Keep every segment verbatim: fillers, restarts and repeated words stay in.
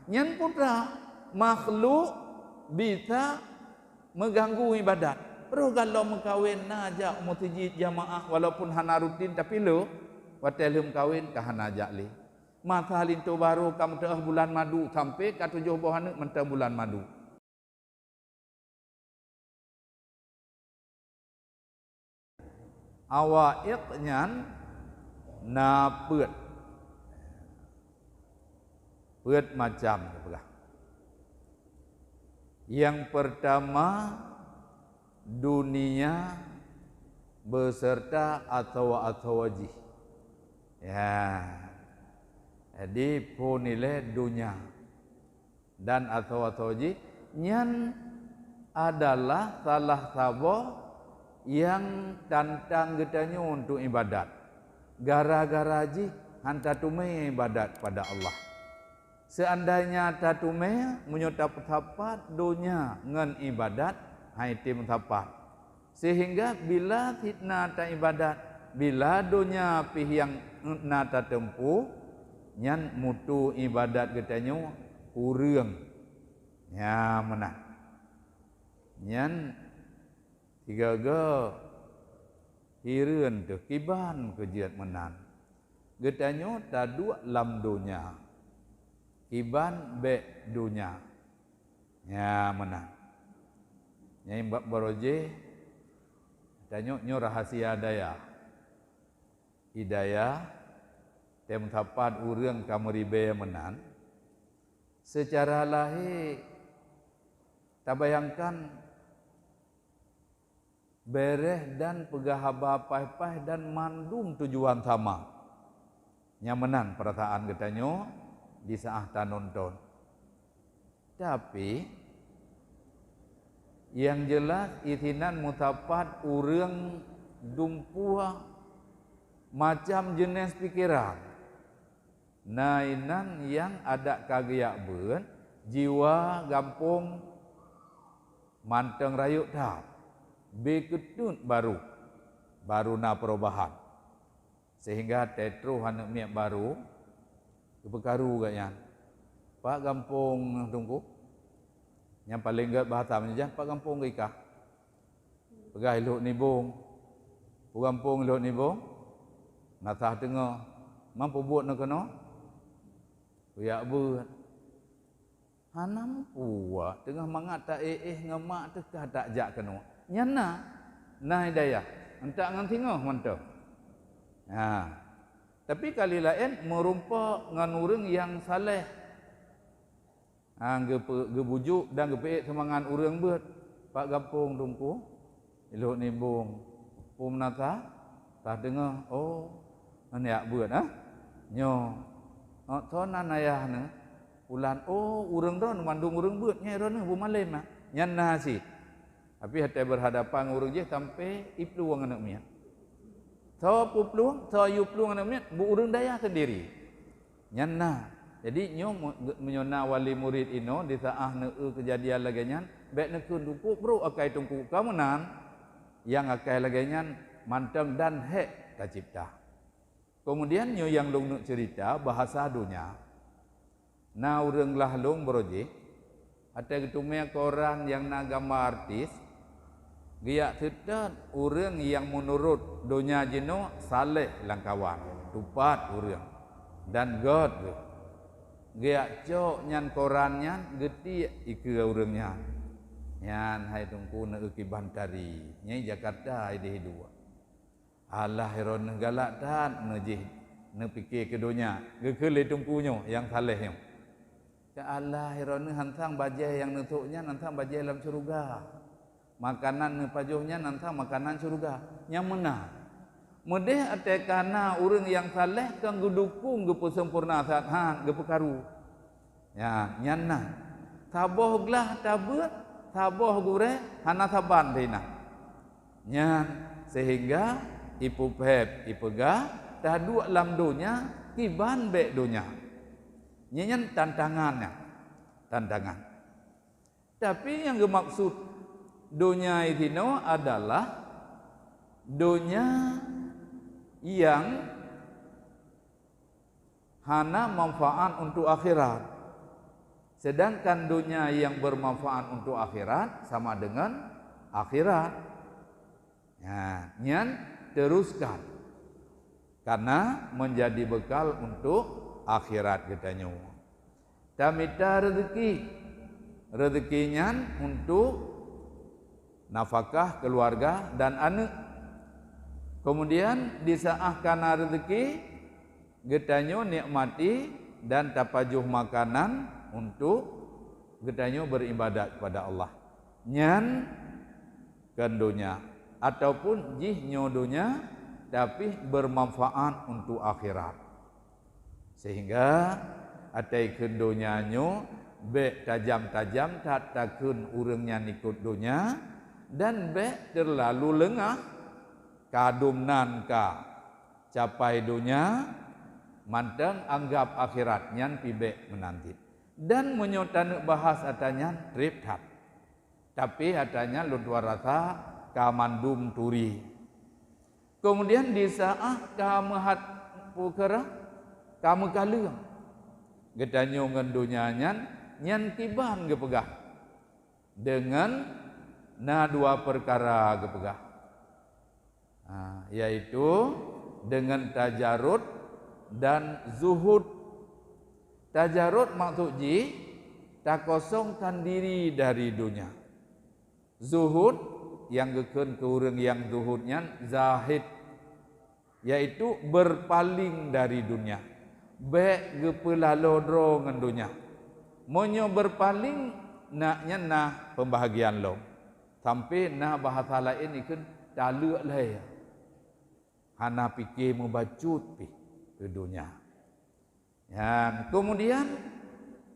Nyan putra makhluk bisa meuganggu ibadat. Roh galom meukawen na jak meuseujid jamaah walaupun hana rutin, tapi le watée lheueh meukawen ka hana jak lé. Masa linto barô ka meuteu'oh bulan madu sampai ka tujoh boh aneuëk mantong bulan madu. Awaiq nyan na peuet. Peuet macam geupeugah. Nyang peurtama, dunia beserta asoe-asoe jih. Ya. Jadi, phon ilée donya dan asoe-asoe jih, nyan adalah salah saboh nyang tantang geutanyoe untuk ibadat. Gara-gara jih han tateumé ibadat kepada Allah. Seandainya tateumé, meunyoe tapeusapat donya ngon ibadat, hai tém sapat. Sehingga bila sitna taibadat, bila donya pih nyang na tateumpu, nyan mutu ibadat geutanyoe kureueng. Nya meunan. Nyan sigoe-goe hireuen teuh kiban keu jeuet meunan. Geutanyoe taduek lam donya, kiban bék donya. Nya meunan. Nyang bak barojéh, tanyoe nyoe rahasia dayah. Di dayah, tém sapat ureuëng ka meuribée meunan, seucara lahé tabayangkan béréh dan peugah haba paih-paih dan mandum tujuan sama. Nyang meunan peurasaan geutanyoe di saát tanonton. Tapi, nyang jeulaih isinan meusapat ureuëng dumpeue macam jeuneh pikeran. Na inan nyang adak ka geujak beuet, jiwa gampông mantong rayeuk that, bèk keuteut barô, barô na peurubahan. Sehingga watée troh aneuëk miet barô, geupeukaru gobnyan, "Pat gampông, Teungku?" Nyang paleng gét bahasa meunyoe, "Pat gampông geuikah?" Peugah, "I Lhok Nibong." "Peue gampông I Lhok Nibong?" "Meunasah teungoh." "Man peubuet neuh keunoe?" "Kujak beuet." Hana meupuwoe, teungoh mangat ta-éh-éh ngon mak teuh ka tajak keunoe. Nyan na, na hidayah, eunteuk ngon singoh mantong. Ha. Tapi kali laén meurumpok ngon ureuëng nyang saleh. Ha, geupeu-, geubujuk dan geupeuék seumangat ureuëng beuet. "Pat gampông Teungku?" "I Lhok Nibong." "Peue meunasah?" "Tah deungoe." "Oh, nyan jak beuet, ah?" "Nyoe." "Oh, soe nan ayah neuh?" "Pulan." "Oh, ureuëng droeneuh mandum ureuëng beuet, nyan droeneuh beumalém, ah?" Nyan na cit. Tapi watée beuhadapan ngon ureuëng jih sampai iplueng aneuëk miet. Soe peuplueng, soe yue plueng aneuëk miet, beu ureuëng dayah sendiri. Nyan na. Jadi nyoe meu-, meunyoe na wali murit inoe di saát neueu keujadian lagée nyan, bék neukheun, "Dukuk brok akai Teungku." Ka meunan, nyang akai lagée nyan mantong dan hék tacipta. Keumudian nyoe nyang lôn neuk ceurita bahasa donya. Na ureuëng glah lôn barojéh, watée geuteumé koran nyang na gamba artis, geujak seutôt ureuëng nyang meunurot donya jinoe saleh lam kawan, tupat ureuëng, dan gét geuh. Geujak cok nyan koran nyan geutiek ikeue ureuëng nyan. Nyan hai Teungku neueu kiban tari, nyan Jakarta idéh dua. Alah, droeneuh galak that neujih neupike keu donya, geukheun lé Teungku nyoe nyang saleh nyoe. Ka alah, droeneuh hansang bajée nyang neusok nyan hansang bajée lam syeuruga. Makanan neupajoh nyan hansang makanan syeuruga. Nyang meunan. Meudeh até kana ureuëng nyang saleh keu geudukong geupeuseumpurna that-that geupeukaru. Nyan, nyan na. Saboh glah tabeuet, saboh gurée hana saban teuinah. Nyan, sehingga ipeuphet, ipeugah, taduek lam donya, kiban bék donya. Nyan, nyan tantangan nyan. Tantangan. Tapi nyang geumaksud donya i sinoe adalah donya nyang hana manfaat untuk akhirat. Sedangkan donya yang bermanfaat untuk akhirat sama dengan akhirat. Nah, nyan teruskan, karena menjadi bekal untuk akhirat geutanyoe. Tamita rezeki. Rezeki nyan untuk nafakah keluarga dan aneuk. Kemudian di saat kana rezeki, geutanyoe nikmati dan tapajoh makanan untuk geutanyoe beribadat kepada Allah. Nyan kon donya, ataupun jih nyoe donya, tapi bermanfaat untuk akhirat. Sehingga atai kheun donya nyoe bék tajam-tajam that takheun ureuëng nyan ikot donya, dan bék teulalu leungah, ka dum nan ka capai donya, mantong anggab akhirat nyan pih bék meunan cit. Dan meunyoe taneuk bahas atra nyan treb that. Tapi atra nyan lôn tuan rasa ka mandum turi. Kemudian di saat ka meuhat peukara, ka meukaleueng, geutanyoe ngon donya nyan, nyan kiban geupeugah. Deungon na dua peukara geupeugah. Ha, yaitu deungon tajarud dan zuhud. Tajarud maksud jih takosongkan diri dari donya. Zuhud nyang geukheun keu ureuëng nyang zuhud nyan zahid, yaitu berpaling dari dunia. Bék geupeulalo droe ngon donya. Meunyoe berpaling, nak nyan na pembahagian lom. Sampai na bahasa laén ikheun taleuek lhée. Hana pike mubacut pih keu donya. Nyan, kemudian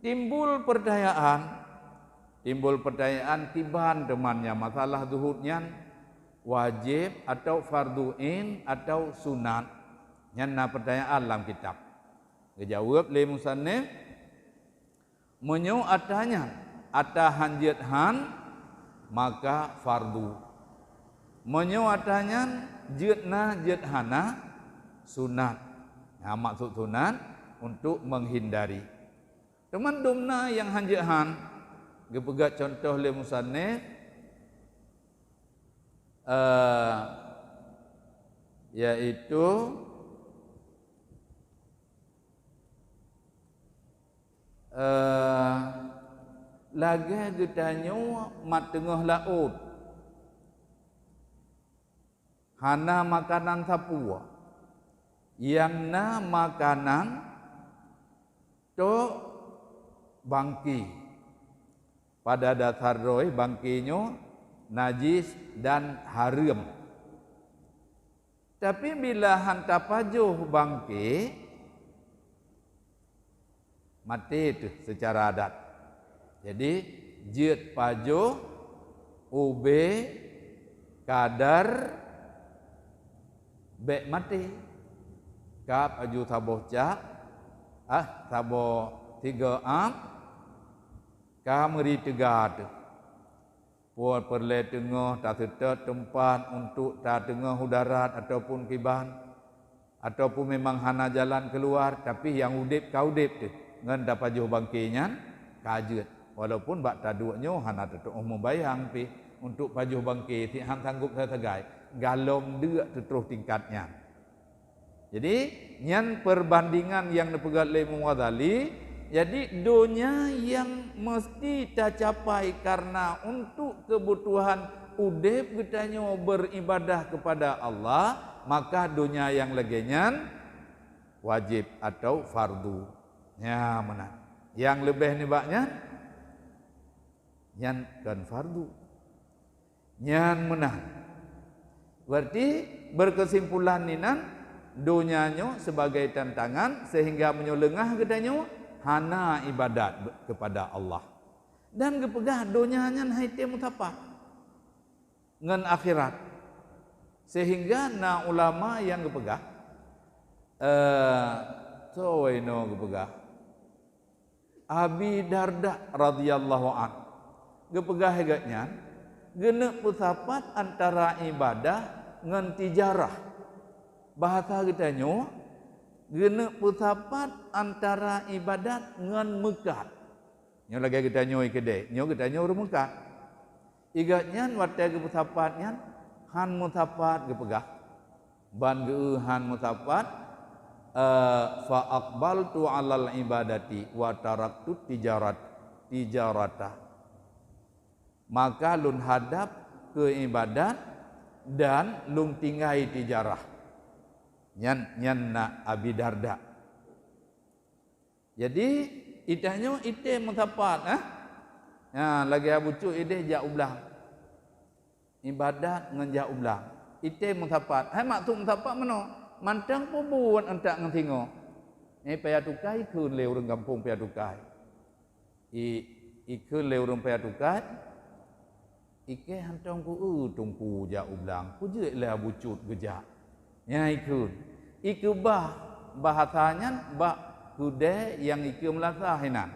timbul pertanyaan, timbul pertanyaan kiban teuma nyan masalah zuhud nyan wajib atau fardu ain atau sunat. Nyan na pertanyaan lam kitab. Geujaweueb lé musannif, meunyoe atra nyan atra han jeuet han, maka fardu. Meunyoe atra nyan jeuet na jeuet hana, sunat. Nah, maksud sunat untuk menghindari. Teuma dum na nyang han jeuet han, geupeugah contoh lé musannif, eh, yaitu Eh, lagée geutanyoe mat teungoh laôt, hana makanan sapeue, nyang na makanan tok bangke. Pada dasar droe bangke nyoe najis dan hareuem. Tapi bila han tapajoh bangke, maté teuh seucara adat. Jadi, jeuet pajoh ubé kadar bék maté. Ka pajoh saboh cak, ah, saboh tiga am, ka meuri teuga teuh. Peue peureulée teungoh taseutôt teumpat untuk tateungoh u darat ataupun kiban, ataupun memang hana jalan keuluar, tapi nyang udeb ka udeb teuh, ngon tapajoh bangke nyan ka jeuet. Walaupun bak taduek nyoe hana teutuoh meubayang pih untuk pajoh bangke, si han sanggob sagai, galom deuk teutroh tingkat nyan. Jadi, nyan perbandingan nyang neupeugah lé Imam Ghazali. Jadi, donya nyang meusti tacapai kareuna untuk keubutuhan udeb geutanyoe beuribadah keupada Allah, maka donya nyang lagée nyan wajéb atau fardu. Nya meunan. Nyang leubeh nibak nyan, nyan kon fardu. Nyan meunan. Berarti, berkesimpulan inan, donya nyoe sebagai tantangan, sehingga meunyoe leungah geutanyoe hana ibadat be-, kepada Allah. Dan geupeugah donya nyan hai tém meusapat ngon akhirat. Sehingga na ulama nyang geupeugah, eh, soe inoe geupeugah, Abi Darda radhiyallahu anh geupeugah lagée nyan, geuneuk peusapat antara ibadah ngon tijarah. Bahasa geutanyoe, geuneuk peusapat antara ibadat ngon meukat. Nyoe lagée geutanyoe keudeh, nyoe geutanyoe ureuëng meukat. Igat nyan watée geupeusapat nyan, han meusapat geupeugah. Ban geu han meusapat, eh, "Fa aqbaltu 'alal ibadati wa taraktu tijarat, tijarata." Maka lôn hadab keu ibadat dan lôn tinggai tijarah. Nyan, nyan na Abi Darda. Jadi, itanyoe item meusapat, eh? Nah, lagée Abu Cut ideh jak u blang. Ibadat ngon jak u blang. Item meusapat. Hai maksud meusapat meunoe? Mantong peubuet antak ngon singoh. Nyoe paya tukai kheun lé ureuëng gampông paya tukai. I, ikheun lé ureuëng paya tukai, "Ikei hantong ku-eu Teungku jak u blang, peujeuet lé Abu Cut geujak." Nyan ikheun. Ikeubah bahasa nyan bak keudée nyang ikeue meulasa hinan.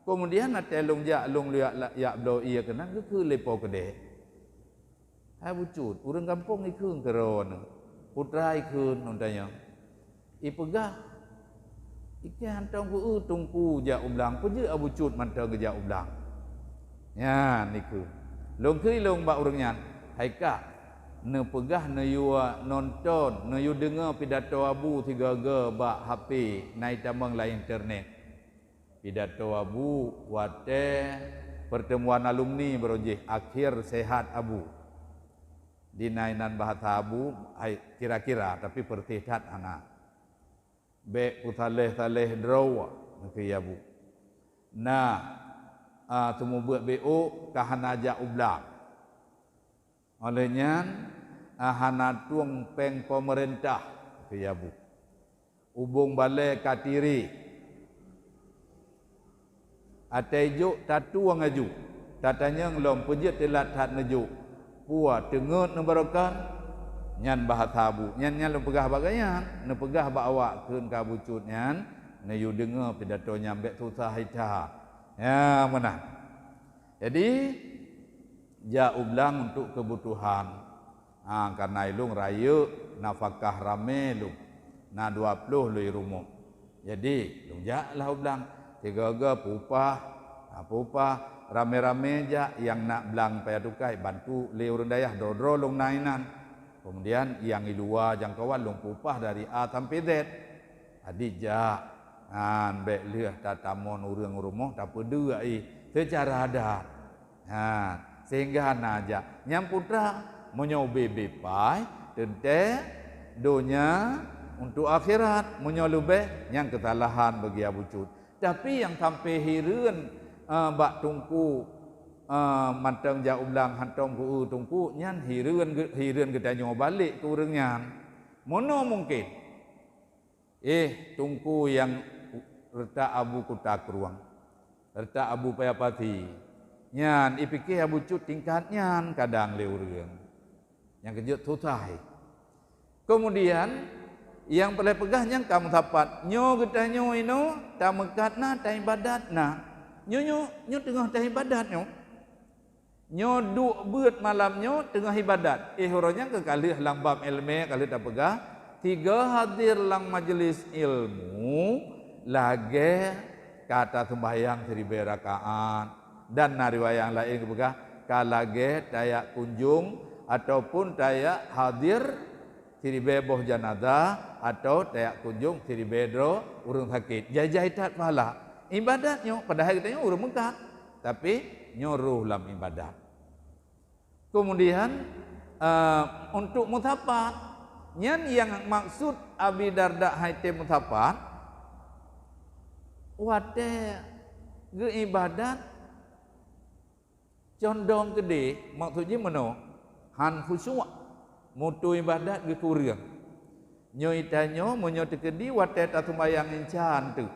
Keumudian watée lôn jak lôn liak la-, jak bloe ié keunan geukheun lé po keudée. Hai Abu Cut, ureuëng gampông ikheun keudroe nyoe. Putra ikheun ngon tanyoe. Ipeugah, "Ikei hantong ku-eu Teungku jak u blang, peujeuet Abu Cut mantong geujak u blang." Nyan ikheun. Lôn kheun lôn bak ureuëng nyan, "Hai kak, neupeugah neuyue nonton, neuyue deungoe pidato Abu sigoe-goe bak H P, na itamong lam internet." Pidato Abu watée pertemuan alumni baroe jih, "Akhir sehat Abu." Di na inan bahasa Abu, hai, kira-kira, tapi persis that hana. "Bék peusaléh-saléh droe," neukheun Abu. "Na, a, seumeubeuet bék ôk ka hana jak u blang. Óh lheueh nyan, a, hana tueng péng peumeurintah," kheun Abu. "Ubong balée ka tiré. Até jok tatueng aju, tatanyong lom peujeuet teulat that neujok. Peue teungeut neubarokan?" Nyan bahasa Abu. Nyan, nyan lôn peugah bak gobnyan, neupeugah bak awak kheun keu Abu Cut nyan, "Neuyue deungoe pidato nyan, bék susah ita." Nyan meunan. Jadi, jak u blang untuk keubutuhan. Ha, kareuna ilôn rayeuk nafakah ramé lôn, na dua ploh lôn i rumoh. Jadi, lôn jak lah u blang. Sigoe-goe peuupah, ha, peuupah, ramé-ramé jak, nyang na blang paya tukai bantu lé ureuëng dayah, droe-droe lôn na inan. Keumudian, nyang i luwa jangkauan lôn peuupah dari A sampoe Z. Jadi jak, nyan bék lheueh tatamong ureuëng u rumoh tapeudeuek ié seucara adat. Ha, sehingga hana jak. Nyang putra, meunyoe ubé-bé paih, teuntée donya untuk akhirat. Meunyoe leubeh, nyang keusalahan bagi Abu Cut. Tapi nyang sampai hireuen, eh, bak Teungku, eh, mantong jak u blang hantong ku-eu Teungku, nyan hireuen geu-, hireuen geutanyoe balek keu ureuëng nyan. Meunoe mungken. Eh, Teungku nyang reutak Abu Kuta Krueng, reutak Abu Paya Pasi. Nyan, ipike Abu Cut tingkat nyan kadang lé ureuëng. Nyang keujeuet susah, eh. Keumudian, nyang peureulée peugah nyang ka meusapat, nyoe geutanyoe inoe tameukat na, taibadat na. Nyoe, nyoe, nyoe teungoh taibadat nyoe. Nyoe duek beuet malam nyoe teungoh ibadat. Eh, uroe nyan keuh ka lheueh lam bab iéleumé ka lheueh tapeugah, sigoe hadir lam majeulis ilmu lagée ka taseumbahyang siribée rakaat. Dan na riwayat nyang laén geupeugah, ka lagée tajak kunjong ataupun tajak hadir siribée boh janazah atawa tajak kunjong siribée droe ureuëng sakét. Jai-jai that pahala. Ibadat nyoe, padahai geutanyoe ureuëng meukat, tapi nyoe roh lam ibadat. Keumudian, eh, untuk meusapat, nyan nyang maksud Abi Darda hai tém meusapat, watée geuibadat, condong keudeh, maksud jih meunoe, han khusyuk, mutu ibadat geukureueng. Nyoe tanyoe meunyoe teukeudi watée taseumbahyang insya teuk,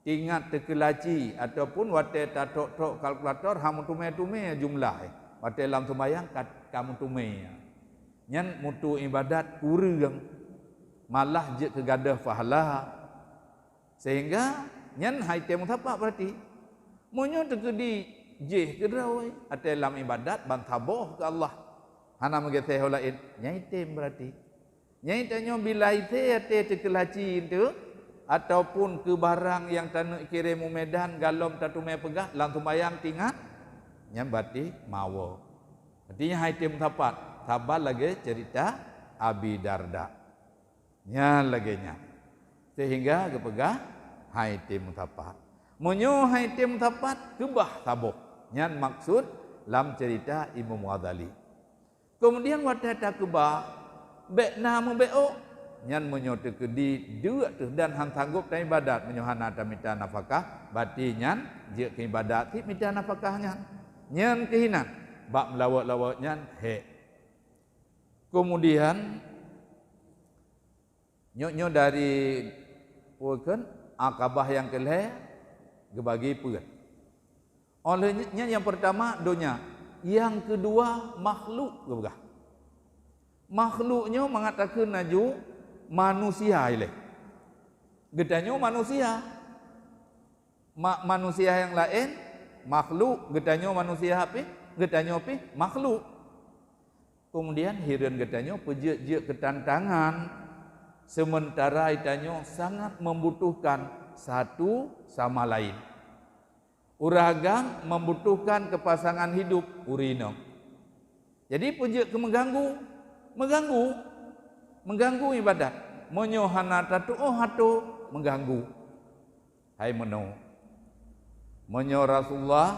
ingat teukeulaci ataupun watée tatrok-trok kalkulator han meuteumé-teumé jumlah, watée lam seumbahyang ka, ka meuteumé. Nyan mutu ibadat kureueng, malah jeuet keu gadôh pahala. Sehingga nyan hai tém meusapat berarti. Meunyoe teukeudi jih keudroe, até lam ibadat ban saboh keu Allah, hana meugaséh ho laén, nyan item berarti. Nyan tanyoe bila ité até teukeulaci teuk, ataupun keu barang nyang taneuk kirém u Medan galom tateumé peugah lam seumayang tingat, nyan baté mawö. Artinya hai tem sapat, saban lagée ceurita Abi Darda. Nyan lagée nyan. Sehingga geupeugah hai tem sapat. Meunyoe hai tem sapat, keubah saboh. Nyan maksud lam ceurita Imam Ghazali. Keumudian watée takeubah, bék na meubeuôk. Nyan meunyoe teukeudi deuk teuh dan han sanggob taibadat meunyoe hana tamita nafakah, baté nyan jeuet keu ibadat cit mita nafakah nyan. Nyan keuh inan, bak meulawôt-lawôt nyan hék. Keumudian, nyoe-nyoe dari peue kheun, Aqabah nyang keu lhée geubagi peuet. Óh lheueh nyan nyang peurtama donya, nyang keudua makhluk geupeugah. Makhluk nyoe mangat takheun laju manusia ilée. Geutanyoe manusia. Ma-, manusia nyang laén makhluk, geutanyoe manusia pih, geutanyoe pih makhluk. Keumudian hireuen geutanyoe peujeuet-jeuet keu tantangan, seumeuntara geutanyoe sangat membutuhkan satu sama lain. Ureuëng agam membutuhkan keu pasangan hidup ureuëng inong. Jadi peujeuet keu meuganggu, meuganggu, meuganggu ibadat. Meunyoe hana tatuoh atô, meuganggu. Hai meunoe, meunyoe Rasulullah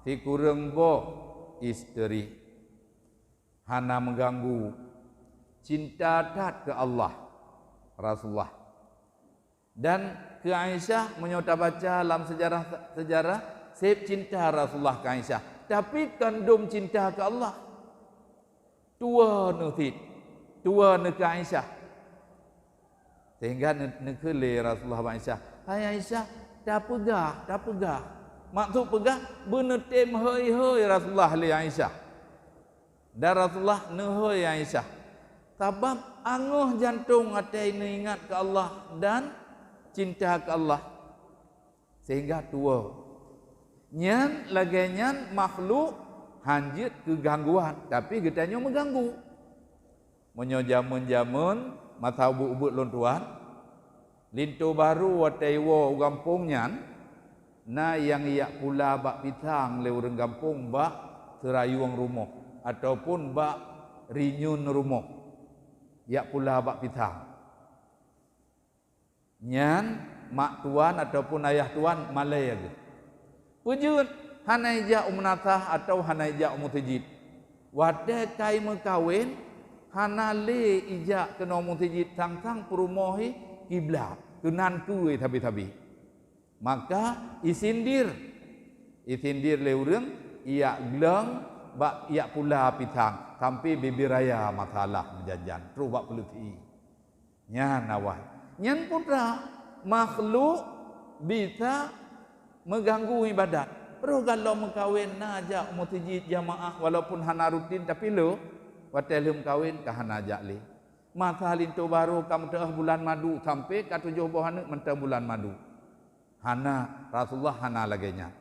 sikureueng boh isteri, hana meuganggu, cinta that keu Allah Rasulullah. Dan keu Aisyah, meunyoe tabaca lam seujarah-seujarah, seb cinta Rasulullah keu Aisyah, tapi kon dum cinta keu Allah. Tuwoe neuh cit, tuwoe neuh keu Aisyah. Sehingga neu-, neukheun lé Rasulullah bak Aisyah, "Hai Aisyah, tapeugah, tapeugah." Maksud peugah, beuneutem hôi-hôi Rasulullah lé Aisyah. Dan Rasulullah neuhôi Aisyah, sabab angoh jantong watée neuingat keu Allah dan cinta keu Allah, sehingga tuwoe. Nyan lagée nyan makhluk han jeuet keu gangguan, tapi geutanyoe meuganggu. Meunyoe jamén-jamén masa ubit-ubit lôn tuan, linto barô watée iwoe u gampông nyan, na nyang ijak pula bak pisang lé ureuëng gampông bak seurayueng rumoh ataupun bak rinyueng rumoh, ijak pula bak pisang. Nyan mak tuan ataupun ayah tuan malée geuh. Peue jeuet hana ijak u meunasah atawa hana ijak u meuseujid? Watée ka imeukawen, hana lé ijak keunoe meuseujid sang-sang peurumoh jih kiblat, keunan keue sabe-sabe. Maka isindir, isindir lé ureuëng, ijak gleueng bak ijak pula pisang sampoe bibir raya masalah meujan-jan troh bak peuleuti. Nyan awai. Nyan peue teuma makhluk bisa meuganggu ibadat. Roh galom meukawen na jak u meuseujid jamaah walaupun hana rutin, tapi le watée lheueh meukawen ka hana jak lé. Masa linto barô ka meuteuoh bulan madu sampoe ka tujoh boh aneuëk mantong bulan madu. Hana, Rasulullah hana lagée nyan.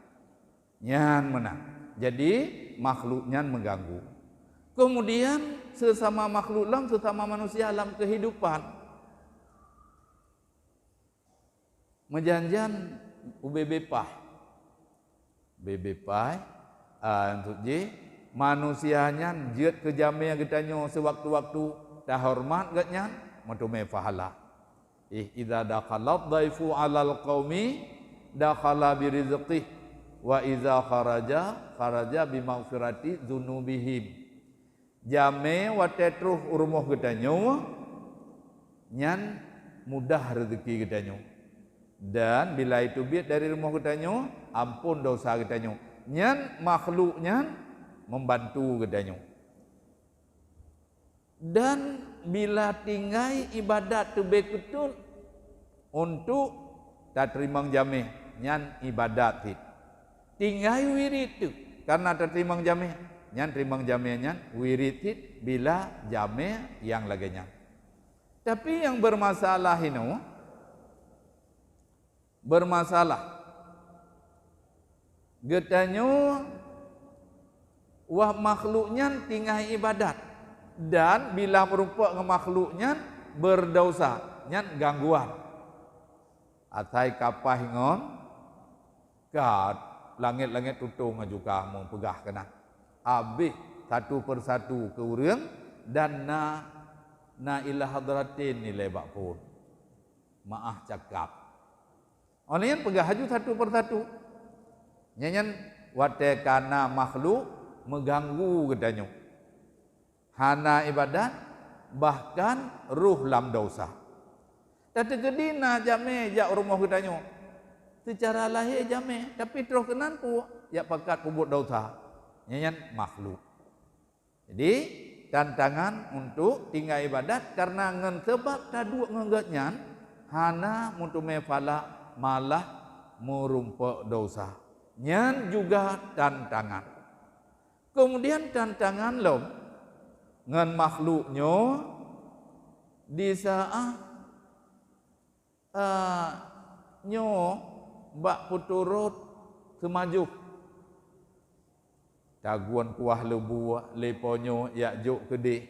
Nyan meunan. Jadi makhluk nyan meuganggu. Keumudian seusama makhluk lom, seusama manusia lam keuhidupan. Meujan-jan ubé-bé paih. Ubé-bé paih, a, maksud jih manusia nyan jeuet keu jamé geutanyoe seuwaktu-waktu, tahoreumat gobnyan, meuteumé pahala. Ih, idza dakhalat dhaifu 'alal qaumi dakhala birizqih, wa idza kharaja kharaja bimaghfirati dzunubihim. Jamé watée troh u rumoh geutanyoe, nyan mudah rezeki geutanyoe. Dan bila iteubiet dari rumoh geutanyoe, ampon desya geutanyoe. Nyan makhluk nyan membantu geutanyoe. Dan bila tinggai ibadat teubée keutot untuk tateurimong jamé, nyan ibadat cit. Tinggai wirit teuk, karena tateurimong jamé, nyan teurimong jamé nyan wirit cit bila jamé nyang lagée nyan. Tapi nyang bermasalah inoe, bermasalah. Geutanyoe wah makhluk nyan tinggai ibadat, dan bila meurumpok ngon makhluk nyan berdausa, nyan gangguan. Asai kapaih ngon ka, langét-langét tutong aju ka meupeugah keunan. Abéh satu persatu keu ureuëng dan na, na ilah hadratin nilai bak phon. Maah cakap. Óh lheueh nyan peugah aju satu persatu. Nyan, nyan watée ka na makhluk meuganggu geutanyoe. Hana iébadat, bahkan roh lam desya. Tateukeudi na jamé jak rumoh geutanyoe. Seucara lahé jamé, tapi troh keunan pu-, jak pakat peubuet desya. Nyan, nyan makhluk. Jadi, tantangan untuk tinggai iébadat karena ngon sabab taduek ngon gobnyan hana meuteumé phala, malah meurumpok desya. Nyan juga tantangan. Keumudian tantangan lom ngon makhluk nyoe di saát, eh, nyoe bak peuturot seumajoh. Tagun kuah leubu lé po nyoe jak jok keudeh.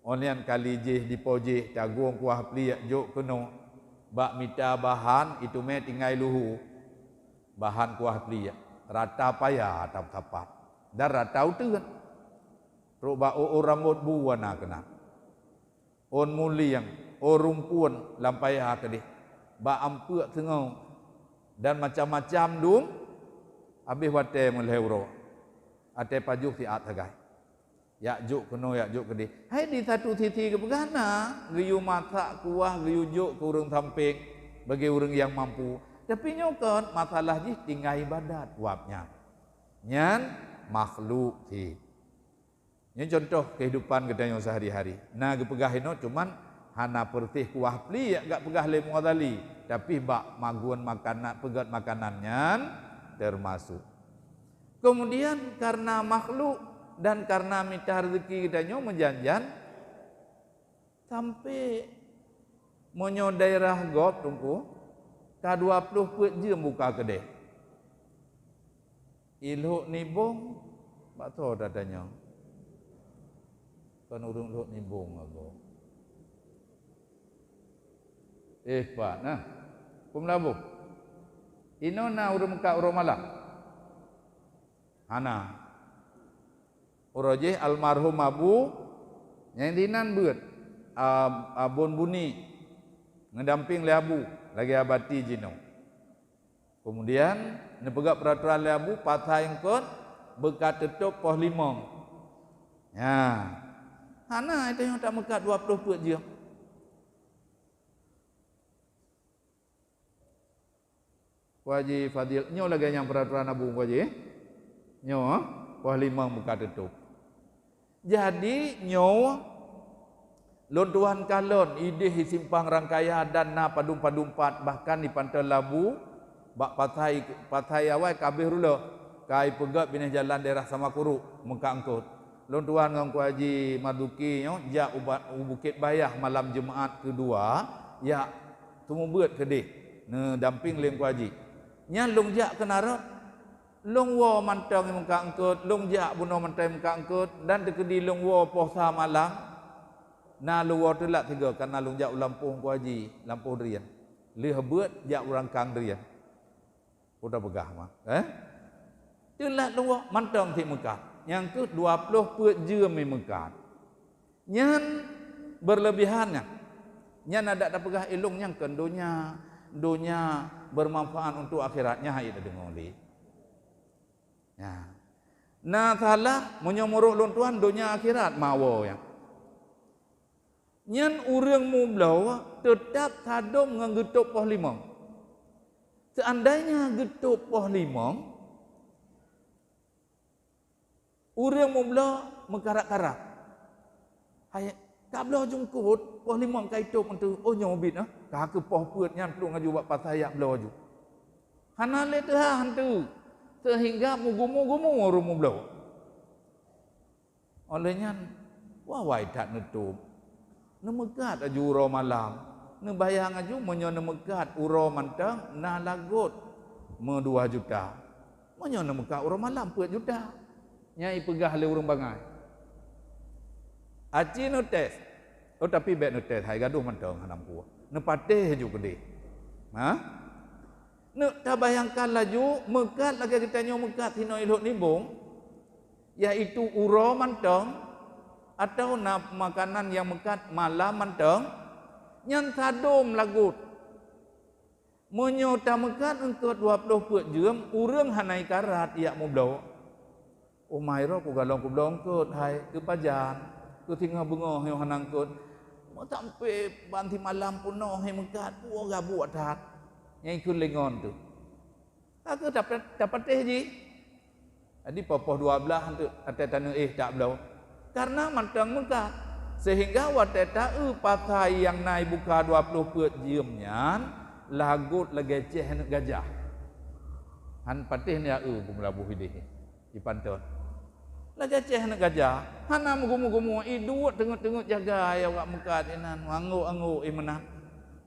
Óh lheueh nyan kali jih di po jih tagun kuah pliek jok keunoe. Bak mita bahan iteumé tinggai luhu. Bahan kuah pliek rata paya tasapat dan rata uteuen. Trok bak ôn rambot bu na keunan. Ôn mulieng, ôn rumpun lam paya keudeh. Bak ampeuk seungoe dan macam-macam dum, abéh watée meulhée uroe. Até pajoh siat sagai. Jak jok keunoe, jak jok keudeh. Hai di satu sisi geupeugah na, geuyue masak kuah, geuyue jok keu ureuëng sampéng, bagi ureuëng nyang mampu. Tapi nyoe kon masalah jih tinggai iébadat wab nyan. Nyan makhluk cit. Nyoe contoh kehidupan geutanyoe sehari-hari. Na geupeugah inoe cuman hana peureuseh kuah pliek gak peugah lé Mughazali, tapi bak magun makanan, peugét makanan nyan teumasok. Keumudian, kareuna makhluk dan kareuna mita reuzeuki geutanyoe meujan-jan, sampoe meunyoe daerah gob, Teungku, ka dua ploh peuet jeuem buka keudeh. I Lhok Nibong, bak soe tatanyong? Kon ureuëng Lhok Nibong agoe. Eh, pat nah. Peue meulaboh? Inoe na ureuëng meukat uroe malam? Hana. Uroe jih almarhum Abu nyang dinan beuet, a, Abon Buni, neudampéng lé Abu lagée abati jinoe. Keumudian, neupeugah peuratoran lé Abu, pasai eungkôt beuka teutôb poh limong. Nya, hana, tanyoe tameukat dua ploh peuet jeuem. Ku Haji Fadil, nyoe lagée nyang peuratoran Abu, Ku Haji. Nyoe, poh limong beuka teutôb. Jadi, nyoe lôn tuan kalon idéh di Simpang Rangkaya dan na padum-padum pat, bahkan di Panton Labu, bak pasai, pasai awai ka abéh ruloh, ka ipeugét binéh jalan daerah Samakuruk, meukat eungkôt. Lôn tuan ngon Ku Haji Marzuki nyoe jak u Ba-, u Bukét Bayah malam Jeumaat keudua, jak seumeubeuet keudeh, neudampéng lé Ku Haji. Nyan lôn jak keunan rot, lôn woe mantong meukat eungkôt, lôn jak bunoe mantong meukat eungkôt, dan teukeudi lôn woe poh sa malam, na lôn woe teulat sigoe, kareuna lôn jak u lampôh Ku Haji, lampôh Drien. Lheueh beuet jak u Rangkang Drien. Peue tapeugah ma, eh? Teulat lôn woe mantong cit meukat. Nyang keuh dua ploh peuet jeuem meukat. Nyan berlebihan nyan. Nyan adak tapeugah ilong nyang kon donya, donya bermanfaat untuk akhirat, nyan hai tadeungoe lé. Nya. Na salah meunyoe meurok lôn tuan donya akhirat mawoe nyan. Nyan ureuëng mubloe teutap sadom ngon geutôb poh limong. Seandainya geutôb poh limong, ureuëng mubloe meukarat-karat. Hai, ka bloe jungkot, poh limong ka itôb eunteuk, oh nyoe ubit ah, ka keu poh peuet nyan plueng aju bak pasai jak bloe aju. Hana lé teuhah eunteuk, seuhingga meugumu-gumu ureuëng mubloe. Óh lheueh nyan, wawai that neutôb. Neumeukat aju uroe malam. Neubayang aju meunyoe neumeukat uroe mantong na lagot meudua juta. Meunyoe neumeukat uroe malam peuet juta. Nyan ipeugah lé ureuëng bangai. Aci neutés. Oh, tapi bék neutés, hai gadoh mantong hana meukuah. Neupatéh aju keudeh. Ha? Neuk tabayangkan laju, meukat lagée geutanyoe meukat hinoe ilok nibong, yaitu uroe mantong, atawa na makanan nyang meukat malam mantong, nyan sadom lagot. Meunyoe tameukat eungkot dua ploh peuet jeuem, ureuëng hana ikarat jak mubloe. Umai roh kugalong kubloe eungkot hai, keupajan, keu singoh beungoh nyoe hana eungkot. Meusampé ban simalam peunoh hai meukat, puoh gabuek that. Nyang ikheun lé ngon teuh. Ka kheueh tape-, tapatéh jih. Jadi poh-poh dua blaih eunteuk até taneuk éh tak bloe. Karena mantong meukat. Sehingga watée ta-eu pasai nyang na ibuka dua ploh peuet jeuem nyan, lagot lagée céh aneuk gajah. Han patéh ni a-eu peumulaboh idéh. Jipantot. Lagée céh aneuk gajah, hana meugumu-gumu, iduek teungeut-teungeut jaga ayah awak meukat inan, anggok-anggok ié meunan.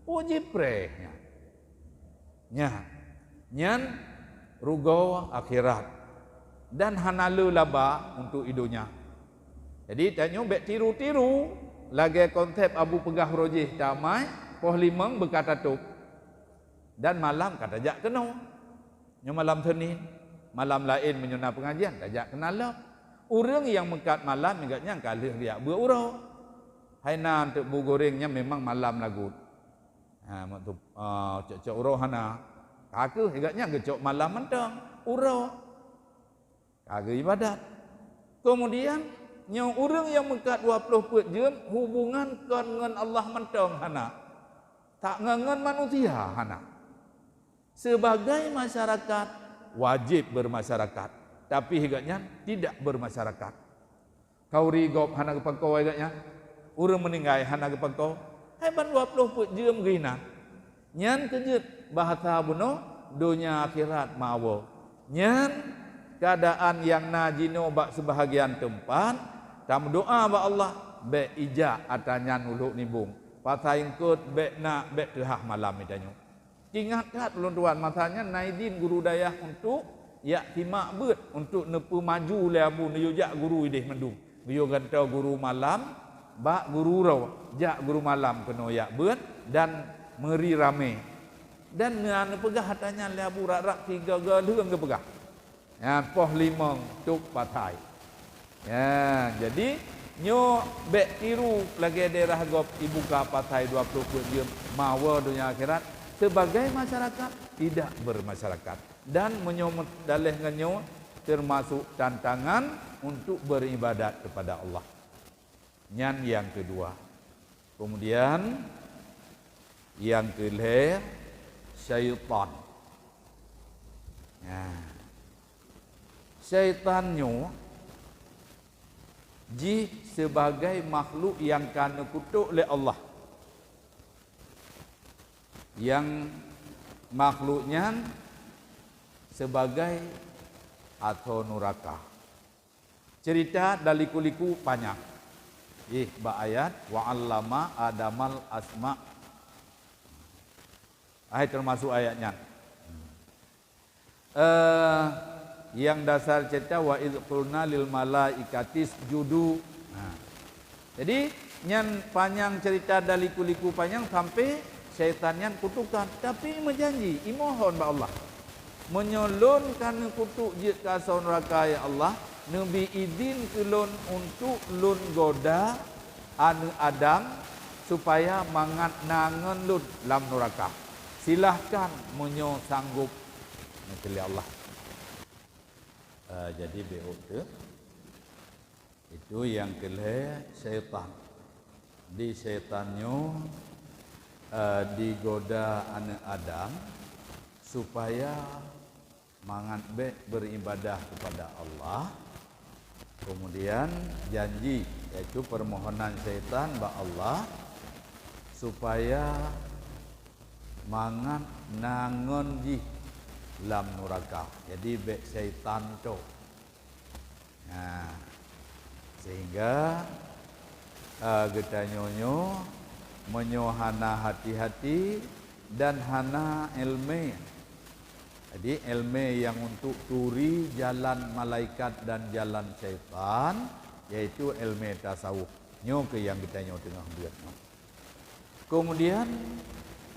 Peue jipreh nyan. Nyan, nyan rugoe akhirat dan hana le laba untuk i donya. Jadi tanyoe bék tiru-tiru lagée konsep Abu peugah uroe jih tamai poh limong beuka tatôb dan malam ka tajak keunoe. Nyoe malam Senin, malam laén meunyoe na peungajian, tajak keunan lom. Ureuëng nyang meukat malam, ingat nyan ka lheueh geujak beuet uroe. Hai na eunteuk bu goreng nyan memang malam lagot. Ha, mak tu, ah, cok-cok uroe hana. Ka kheueh, ingat nyan geucok malam mantong, uroe. Ka geuibadat. Kemudian, nyoe ureuëng nyang meukat dua ploh peuet jeuem, hubungan kon ngon Allah mantong hana. Tak ngon, ngon manusia hana. Sebagai masyarakat, wajib bermasyarakat, tapi gobnyan tidak bermasyarakat. Khauri gob hana geupakoe gobnyan, ureuëng meuninggai hana geupakoe, hai ban dua ploh peuet jeuem geuinan. Nyan keuh jeuet bahasa bunoe, donya akhirat meuawoe. Nyan keuadaan nyang na jinoe bak seubahagian teumpat, tameudoá bak Allah, bék ijak atra nyan ulok nibong. Pasai eungkot bék na, bék teuhah malam geutanyoe. Ingat that ulôn tuan, masa nyan na idin guru dayah untuk jak simak beuet, untuk neupeumaju lé Abu neuyue jak guru idéh mandum. Geuyue gantoe guru malam bak guru uroe, jak guru malam keunoe jak beuet dan meuri ramé. Dan na neupeugah atra nyan lé Abu rab-rab sigoe-goe lheueng geupeugah. Nyan poh limong tôb pasai. Nyan, jadi nyoe bék tiru lagée daerah gob ibuka pasai dua ploh peuet jeuem meuawoe donya akhirat, sebagai masyarakat tidak bermasyarakat. Dan meunyoe meudaleh ngon nyoe teumasok tantangan untuk beribadat kepada Allah. Nyan nyang keudua. Kemudian nyang keulhée, syaitan. Nah, syaitan nyoe jih sebagai makhluk nyang ka neukutok lé Allah. Nyang makhluk nyan sebagai ateueh nuraka. Cerita dan liku-liku panyang. Ih, bak ayat, "Wa 'allama Adamal asma." Hai teumasok ayat nyan. Eh, nyang dasar cerita, "Wa idz qulna lil malaikatis judu." Nah. Jadi, nyan panyang cerita dan liku-liku panyang sampai syaitan nyan kutukan. Tapi meujanji, imohon bak Allah. Meunyoe lôn ka neukutuk jeuet keu asoe nuraka, ya Allah, neubi idin keu lôn untuk lôn goda aneuëk Adam supaya mangat na ngon lôn lam nuraka. Silahkan meunyoe sanggob, neuteulé Allah. Eh, jadi bék teuh. Itu nyang keulhée syaitan. Di syaitan nyoe, eh, digoda aneuëk Adam supaya mangat bék beribadah kepada Allah. Kemudian janji, yaitu permohonan syaitan bak Allah supaya mangat na ngon jih lam nuraka. Jadi bék syaitan tôh. Nah, sehingga, eh, geutanyoe nyoe meunyoe hana hati-hati dan hana iéleumé. Jadi, iéleumé nyang untuk turi jalan malaikat dan jalan syaitan, yaitu iéleumé tasawuf. Nyoe keuh nyang geutanyoe teungoh beuet nyoe. Kemudian,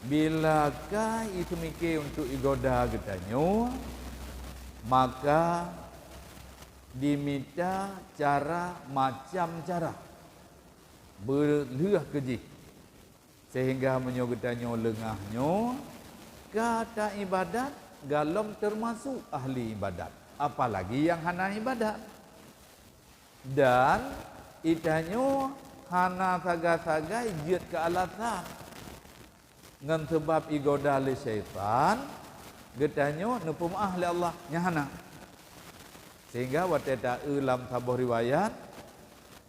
Bila ka iseumiké untuk igoda geutanyoe, maka dimita cara macam cara, beulheueh keujih. Sehingga meunyoe geutanyoe leungah nyoe ka ta-ibadat, galom teumasuk ahli ibadat, apalagi nyang hana ibadat. Dan itanyoe hana sagai-sagai jeuet keu alasan. Ngon sabab igoda lé syaitan, geutanyoe neupeumeu'ah lé Allah, nyan hana. Sehingga watée ta-eu lam saboh riwayat,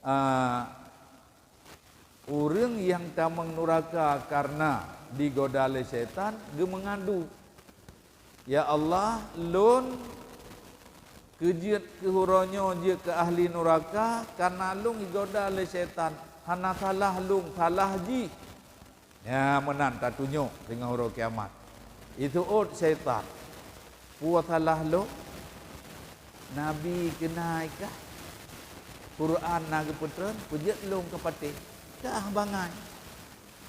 a, ureuëng nyang tamong nuraka kareuna digoda lé syaitan geumeungadu, "Ya Allah, lôn keujeuet keu uroe nyoe jeuet keu ahli nuraka kareuna lôn igoda lé syaitan. Hana salah lôn, salah jih." Nyan meunan tatunyok teungoh uroe kiamat. Iseuôt syaitan, "Peue salah lôn? Nabi keunan kah? Quran na geupeutreun, peujeuet lôn keu patéh? Kah bangai?"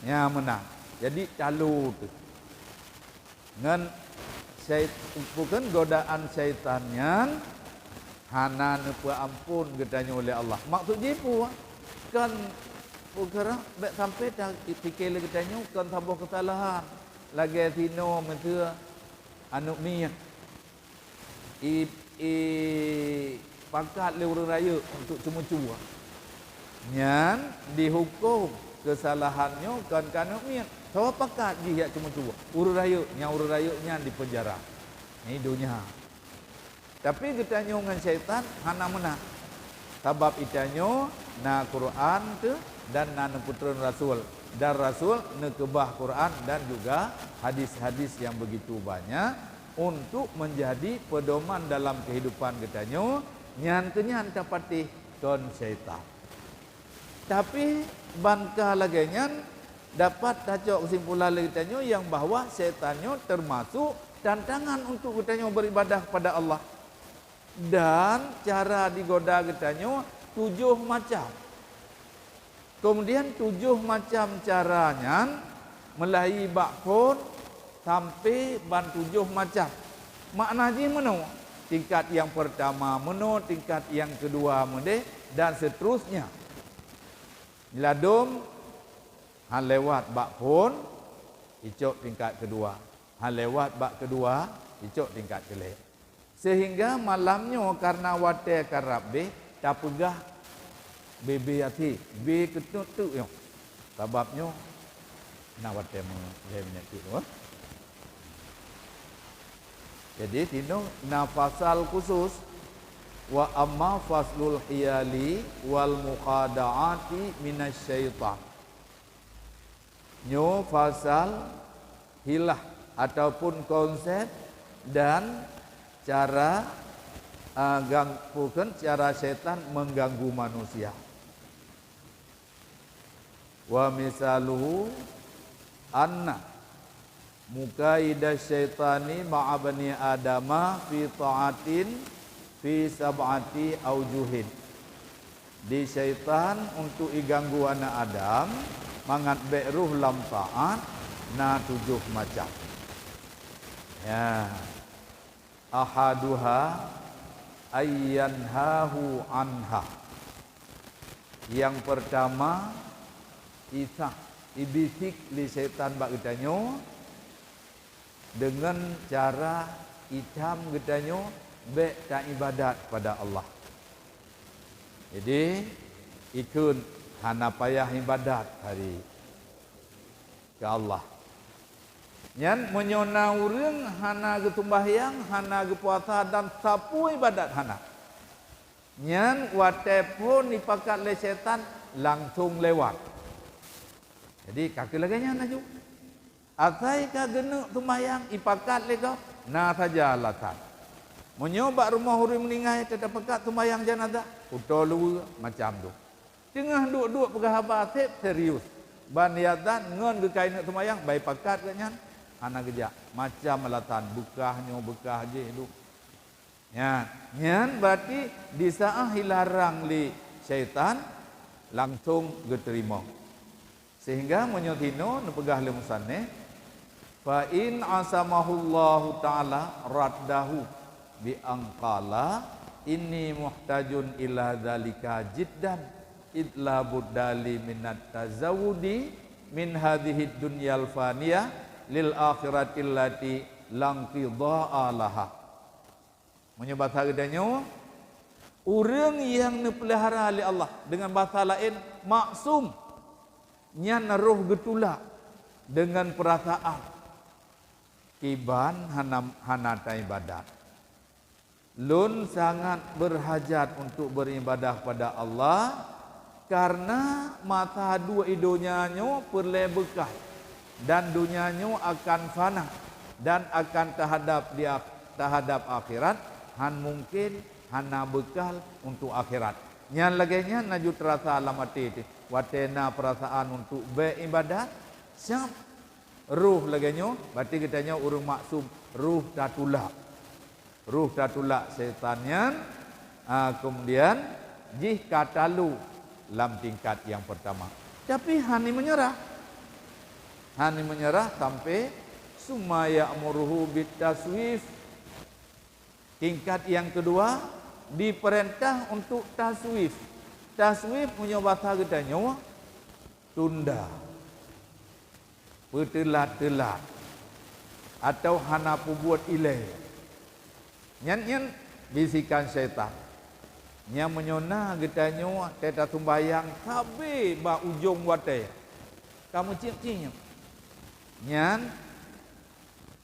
Nyan meunan. Jadi, talo teuh. Ngon syait-, bukon godaan syaitan nyan hana neupeuamphon geutanyoe lé Allah. Maksud jih peue? Kon peukara bék sampai ta-, pike lé geutanyoe kon saboh keusalahan. Lagée sinoe miseue aneuëk miet. I, i pakat lé ureuëng rayeuk untuk ceumeucue. Nyan dihuköm keusalahan nyoe kon keu aneuëk miet. Soe pakat jih jak ceumeucue? Ureuëng rayeuk, nyang ureuëng rayeuk nyan dipeunjara. Nyan donya. Tapi geutanyoe ngon syaitan hana meunan. Sabab itanyoe na Quran teuh dan na neupeutreun rasul. Dan rasul neukeubah Quran dan juga hadis-hadis nyang beugitu banyak untuk meunjadi peudoman dalam keuhidupan geutanyoe, nyan keuh nyan tapatéh kon syaitan. Tapi ban ka lagée nyan dapat tacok keusimpulan lé geutanyoe nyang bahwa syaitan nyoe teumasok tantangan untuk geutanyoe beuribadah kepada Allah. Dan cara digoda geutanyoe tujoh macam. Keumudian tujoh macam cara nyan meulahi bak phon sampai ban tujoh macam. Makna jih meunoe, tingkat nyang peurtama meunoe, tingkat nyang keudua meudeh, dan seuterusnya. Ladom han lewat bak phon, icok tingkat keudua. Han lewat bak keudua, icok tingkat keulhée. Sehingga malam nyoe kareuna watée karab béh, tapeugah bé-bé até, bé keuteuk-teuk nyoe. Sabab nyoe na watée meulhée minyeuk teuk nyoe. Jadi, sinoe na fasal khusus, "Wa amma faslul hiyali wal mukhada'ati minasy syaitan." Nyoe fasal hilah ataupun konsep dan cara, a, gang-, bukon cara syaitan mengganggu manusia. "Wa misaluhu anna mukaida syaitani ma'a bani Adama fi ta'atin fi sab'ati aujuhin." Di syaitan untuk iganggu aneuk Adam mangat bék rhoh lam taat na tujoh macam. Ya. Ahaduha ayyanhahu anha. Nyang peurtama, isah, ibisik lé syaitan bak geutanyoe deungon cara itam geutanyoe bék taibadat kepada Allah. Jadi, ikheun hana payah ibadat hari keu Allah. Nyan meunyoe na ureuëng hana geuseumbahyang, hana geupuasa dan sapeue ibadat hana. Nyan watée phon ipakat lé syaitan langsong lewat. Jadi, ka keuh lagée nyan laju. Asai ka geuneuk seumayang ipakat lé gob, na saja alasan. Meunyoe bak rumoh ureuëng meuninggai teuka pakat seumayang janazah, kuto luweue macam tu. Teungoh duek-duek peugah haba seb serius. Ban iazan ngon geukai neuk seumayang bai pakat geuh nyan hana geujak. Macam alasan beukah nyoe beukah jih duek. Nyan, nyan berarti di saat ilarang lé syaitan langsong geuteurimong. Sehingga meunyoe sinoe neupeugah lé musannif, Fa in asamahullahu ta'ala raddahu bi an qala, "Inni muhtajun ila dzalika jiddan, id la budda li minat tazawudi min hadzihid dunyal faniyah lil akhiratil lati la inqidha'a laha." Meunyoe basa geutanyoe, ureuëng nyang neupeulihara lé Allah, deungon basa laén, maksum, nyan roh geutulak deungon peurasaan, kiban hana, hana taibadat. Lôn sangat beurhajat untuk beuribadah pada Allah, kareuna masa duek i donya nyoe peureulée beukai, dan donya nyoe akan fana dan akan tahadab di ak-, tahadab akhirat, han mungken hana beukal untuk akhirat. Nyan lagée nyan laju teurasa lam até teuh, watée na peurasaan untuk beuibadat, siab roh lagée nyoe, berarti geutanyoe ureuëng maksum, roh tatulak. Roh tatulak syaitan nyan, a, kemudian jih ka talu lam tingkat nyang pertama. Tapi hana meunyeurah. Hana meunyeurah sampai summa ya'muruhu bit taswif. Tingkat nyang keudua, dipeurintah untuk taswif. Taswif meunyoe basa geutanyoe, tunda, peuteulat-teulat, atawa hana peubuet ilée. Nyan, nyan bisikan syaitan. Nyan meunyoe na geutanyoe teuta sumbayang sabe bak ujong watée, ka meuciek-ciek. Nyan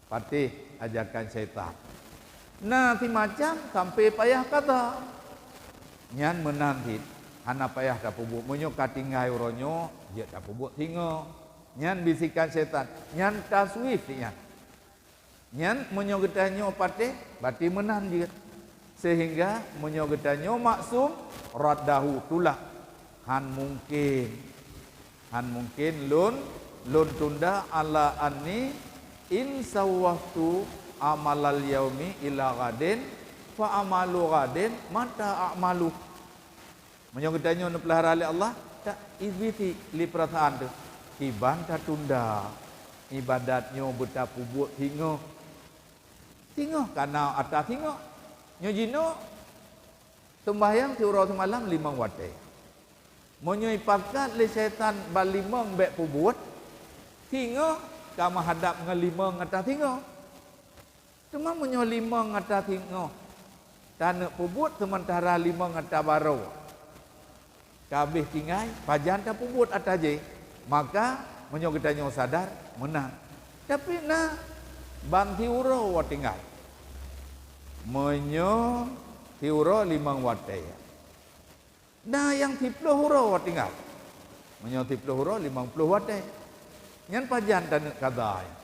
patéh ajakan syaitan. Na simacam sampai payah qadha. Nyan meunan cit, hana payah tapeubuet. Meunyoe ka tinggai uroe nyoe, jeuet tapeubuet singoh. Nyan bisikan syaitan. Nyan taswif nyan. Nyan meunyoe geutanyoe patéh, berarti meunan jeuet. Sehingga meunyoe geutanyoe maksum, raddahu, tulak. Han mungken. Han mungken lôn, lôn tunda, ala anni in sawwaftu amalal yaumi ila ghadin, fa amalu ghadin mata a'malu. Meunyoe geutanyoe neupeulihara lé Allah, tak ibiti lé peurasaan teuh, kiban tatunda ibadat nyoe beutapeubuet singoh. Singoh ka na atra singoh. Nyoe jinoe, seumbahyang siuroe seumalam limong watée. Meunyoe ipakat lé syaitan ban limong bék peubuet, singoh ka meuhadab ngon limong atra singoh. Teuma meunyoe limong atra singoh taneuk peubuet, seumantara limong atra barô ka abéh tinggai, pajan tapeubuet atra jih? Maka, meunyoe geutanyoe sadar, meunan. Tapi na ban siuroe tinggai. Meunyoe siuroe limong watée, na nyang siplôh uroe tinggai. Meunyoe siplôh uroe, limong ploh watée. Nyan pajan taneuk qadha nyan?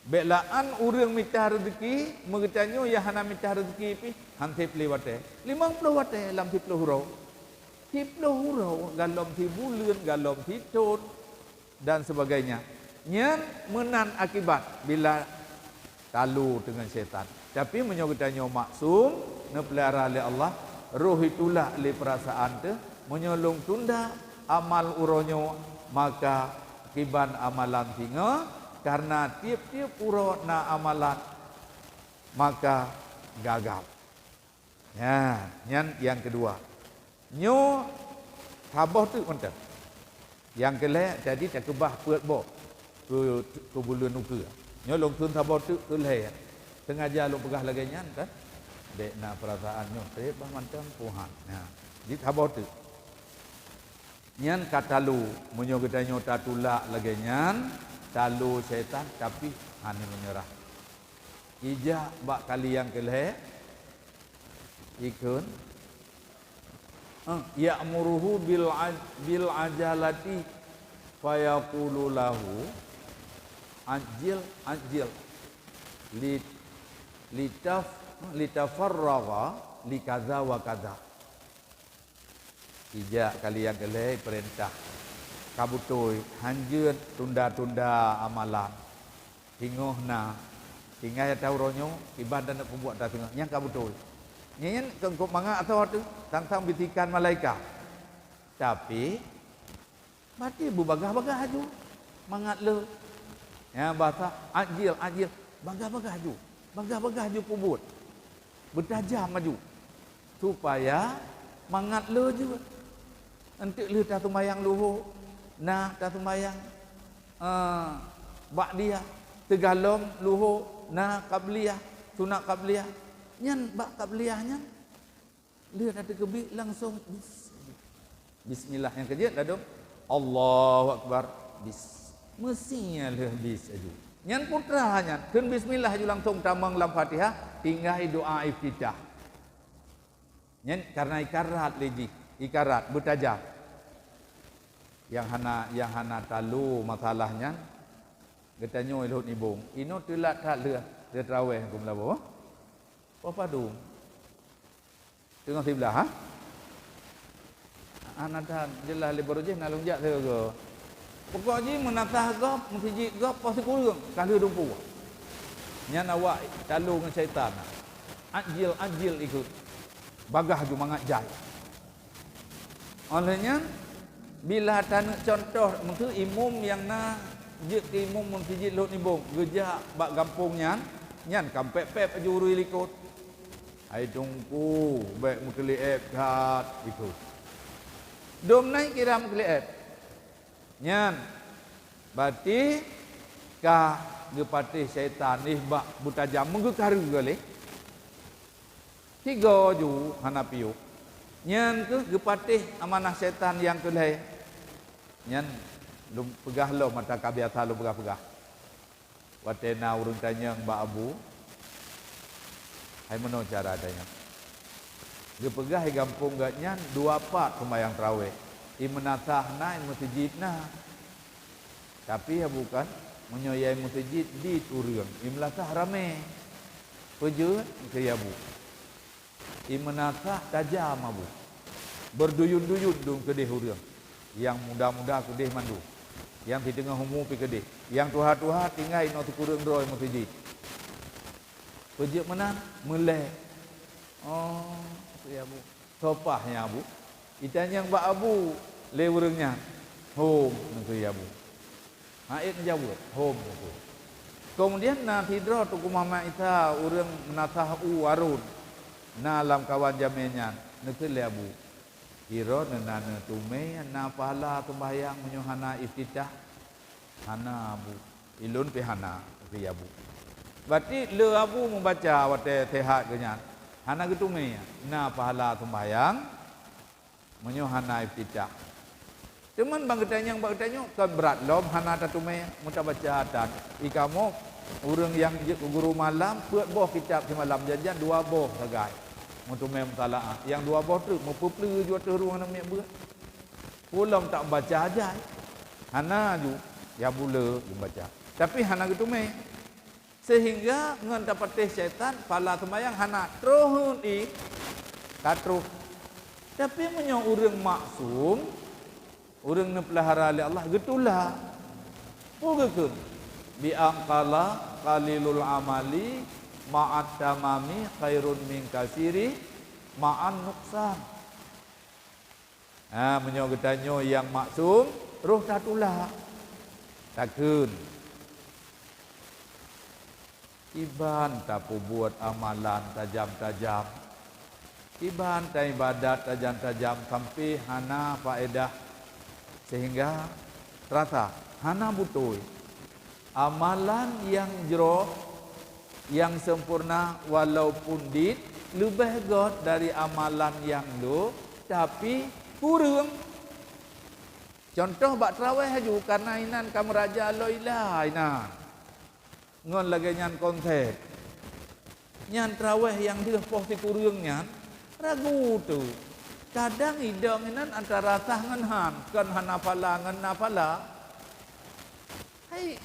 Bék la'an ureuëng mita reuzeuki, meugeutanyoe nyang hana mita reuzeuki pih, han sép lé watée. Limong ploh watée lam siplôh uroe. Siplôh uroe, galom sibuleuen, galom sithon, dan sebagainya. Nyan meunan akibat bila talu teungon syaitan. Tapi meunyoe geutanyoe maksum, neupeulihara lé Allah, roh itulak lé peurasaan teuh, meunyoe lôn tunda amal uroe nyoe, maka kiban amalan singoh, kareuna tieb-tieb uroe na amalan, maka gagal. Nyan, nyan nyang keudua. Nyoe saboh teuk mantong. Nyang keulhée jadi takeubah peuet boh keu, keu buleuen ukeue. Nyoe lôn kheun saboh teuk keulhée. Sengaja lôn peugah lagée nyan kan. Bék na peurasaan nyoe treb bah mantong puhan. Nah, di saboh teuk. Nyan ka talu, meunyoe geutanyoe tatulak lagée nyan, talu syaitan, tapi hana meunyeurah. Ijak bak kali nyang keulhée, ikheun, eh, ya'muruhu bil aj-, bil ajalati, fayaqulu lahu, "Ajjil, ajjil, li, litaf-, litafarragha li kaza wa kaza." Ijak kali nyang keulhée peurintah, ka beutôi, hanjeuet tunda-tunda amalan. Singoh na, tinggai atra uroe nyoe, kiban taneuk peubuet atra singoh, nyang ka beutôi. Nyan keu keumangat asoe teuh, sang-sang bisikan malaikat. Tapi, Berarti beubagaih-bagaih aju mangat le. Ya, bahasa ajil, ajil. Bagah-bagah ju. Bagah-bagah ju peubuet. Beutajam maju. Supaya mangat le jeuet. Enteuk lheueh taseumayang luho, na taseumayang, eh, ba'diyah. Teugalom luho, na qabliyah, sunat qabliyah. Nyan bak qabliyah nyan, lheueh na teukeubit langsong bis-, bismillah. Nyang keujeuet ladôm, Allahu Akbar. Bis. Meusinya lheueh bis aju. Nyan putra nyan, kheun bismillah aju langsong tamong lam Fatihah, tinggai doa iftitah. Nyan karena ikarat lé jih, ikarat beutajam. Nyang hana, nyang hana talo masalah nyan, geutanyoe lhôt nibong. Inoe teulat that lheueh, lheueh traweh keu meulaboh. Poh padum. Teungoh siblah, ha? Hana that jeulaih lé baroe jih na lôn jak sigoe. Pokok jih meunasah gob, meuseujid gob, poh sikureueng, ka lheueh dumpeue. Nyan awak talo ngon syaitan. Ajil, ajil ikot. Bagah ju mangat jai. Óh lheueh nyan, bila taneuk cuntoh, meuseu imum nyang na jeuet keu imum meuseujid lhôt nibong, geujak bak gampông nyan, nyan ka pép-pép aju ureuëng likot. Hai Teungku, bék meukeulieb that, ikot. Dum nai kira meukeulieb. Nyan, berarti ka geupatéh syaitan nibak beutajam meugeukaru lé. Tiga ju hana piôh. Nyan keuh geupatéh amanah syaitan nyang keu lhée. Nyan lôn peugah lom ata ka biasa lôn peugah-peugah. Watée na ureuëng tanyong bak Abu, hai meunoe cara tanyong. Geupeugah di gampông geuhnyan dua pat seumayang traweh. I meunasah na, i meuseujid na. Tapi ya bukan, meunyoe yai meuseujid dit ureuëng, i meulasah ramé. Peujeuet keu ya bu. I meunasah tajam abu. Beurduyun-duyun dum keudeh ureuëng. Nyang muda-muda keudeh mandum. Nyang siteungoh umu pi keudeh. Nyang tuha-tuha tinggai inoe sikureueng droe meuseujid. Peujeuet meunan, meulée. Oh, kheun ya bu. Soe paih nyan abu? Itanyong bak abu lé ureuëng nyan. Hom, kheun ya bu. Hana jaweueb, hom, kheun. Keumudian na sidroe Teungku Muhammad Isa ureuëng meunasah u Arun, na lamkawan jamé nyan, neukheun lé abu. Sidroe na neuteumé na pahala seumbahyang meunyoe hana iftitah. Hana abu. Ilôn pi hana, kheun ya bu. Berarti le abu meubaca watée sehat geuhnyan. Hana geuteumé na pahala seumbahyang meunyoe hana iftitah. Teuma ban geutanyoe, bak geutanyoe kon brat lom hana tateumé, meutabaca tan. I kamoe ureuëng nyang jeuet keu guru malam, peuet boh kitab simalam, jan-jan dua boh sagai. Meuteumé mutalaah, nyang dua boh treuk meupeupleu ju ateueh rueng aneuk miet beuet. Ulôn tak baca aja. Hana ju, ya bu le geubaca. Tapi hana geuteumé. Sehingga ngon tapatéh syaitan, pahala seumbahyang hana troh i ka troh. Tapi meunyoe ureuëng maksum, ureuëng neupeulahara lé Allah, geutulak. Peue geukheun? Bi aqalla qalilul amali ma'at tamami khairun min kasiri ma'an nuqsan. Ha, meunyoe geutanyoe nyang maksum, roh tatulak. Takheun. Kiban tapeubuet amalan tajam-tajam. Kiban taibadat tajam-tajam sampai hana faedah. Sehingga rasa hana beutôi. Amalan nyang jroh, nyang sempurna, walaupun dit leubeh göt dari amalan nyang lhok, tapi kureueng. Cuntoh bak traweh aju, karena inan ka meuraja lom ilée inan. Ngon lagée nyan konsep. Nyan traweh nyang deuh poh sikureueng nyan, ragu teuk. Kadang idong inan antara sah ngon han, kon hana phala ngon na phala. Hai,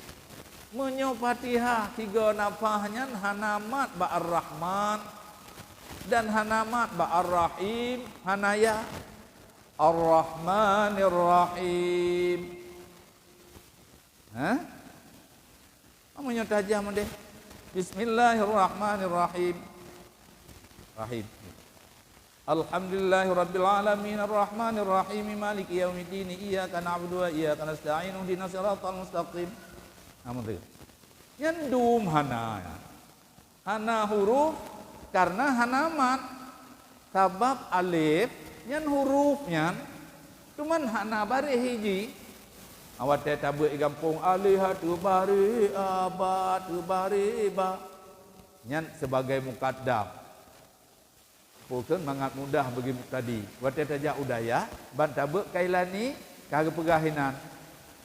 meunyoe Fatihah tiga nafah nyan hana mat bak Ar-Rahman dan hana mat bak Ar-Rahim, hana ya. Ar-Rahmanir Rahim. Ha? Meunyoe tajam deh. Bismillahirrahmanirrahim. Rahim. Alhamdulillahirabbil alamin, arrahmanirrahim, maliki yaumiddin, iyyaka na'budu wa iyyaka nasta'in, ihdinas siratal mustaqim. Amun tu. Nyan dum hana, ya. Hana huruf karena hana mat. Sabab alif nyan huruf nyan, cuman hana baréh iji. Watée tabeuet di gampông, alif teubaréh a, ba teubaréh ba. Nyan sebagai mukaddam. Peue kheun mangat mudah bagi muktadi. Watée tajak u dayah, ban tabeuet Kailani, ka geupeugah inan,